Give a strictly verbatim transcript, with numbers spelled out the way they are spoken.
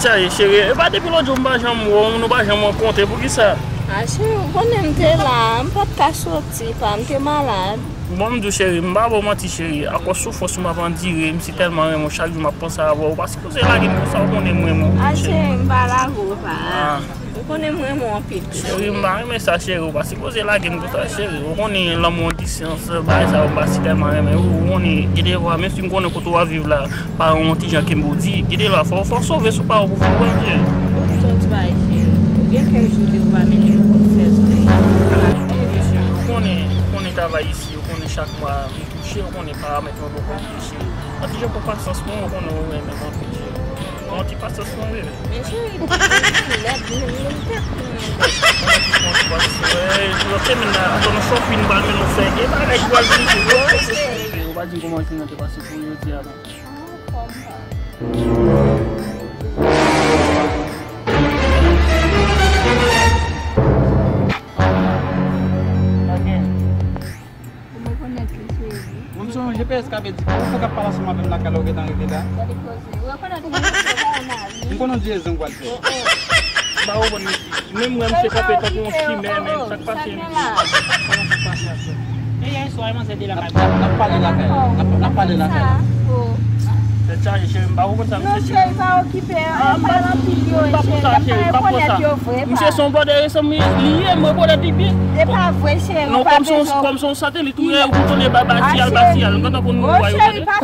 Sa ye, cheri, e pa depi lòt jou m pa janm wè w, nou pa janm rankontre, poukisa? A cheri, ou konnen m te la, m pa t ka soti, pa m te malad. Bon, m di w, cheri, m pa ba w manti, cheri, akoz soufrans ou m ap andire, m si tèlman renmen w, chak jou m ap panse avè w, ou pa sipoze lage m konsa, ou konnen m renmen w, A cheri. Cheri, m pa lage w pa. Ah. Ou konnen m renmen w anpil tou. Cheri, m pa renmen sa, cheri, ou pa sipoze lage m konsa, cheri, ou konnen lanmou an distans, bagay sa yo m pa si tèlman renmen, ou konnen, gen de fwa, menm si m konnen kote w ap viv la, pa yon ti jan ke m pou di, gen de fwa, fò, fò w sove sou pawòl pou fè w, cheri. Ou di yon ti bagay cheri, ou gen kèk jou de ou pa mennen yon kout fè sou li. Ou konnen, ou konnen travay isi, ou konnen chak mwa, m touche, ou konnen paramèt mwen poko touche. An ti jan pou pasyans mwen, ou konnen ou renmen mwen touche. Yon ti pasyans mwen, bebe. Men cheri, ou lèd, men men tèt mwen. Yon ti pasyans, wi. Lòt semèn la, atò nou shopping, pral mennen w fè gen bagay ki pral vin tou. Ou pa di m kòman jounen an te pase pou jodi a, non. Ou rekonèt li, cheri. Mwen, se yon G P S k ap di, ou fè k ap pale ansanm avè m lakay la, ou gentan rive la. Gade koze. Ou rekonèt li, mesye, ou pa yon mari. M konnen w di e zang w al fè. M pa konprann mesye. Menm mwen, misye kanpe tankou yon chimè, menm. Sa k pase, mesye? N ap, n ap, n ap pale lakay la. N ap, n ap pale lakay la. Tèt chaje, cheri, m pa konprann sa, Non, mesye. Cheri, pa okipe. Ah, m pa, Pale anpil yo, m pa pou sa, cheri. M cheri, m pa pa pou sa. rekonèt yo vre, Misye se yon brother, e sanm li ye, m rekonèt li byen. E pa vre, cheri. Non, kòm se yon, kòm se yon satelit, ou ye, ou toune ba, ba, siyal, ba, siyal. M kontan pou nou, Oh, cheri, pa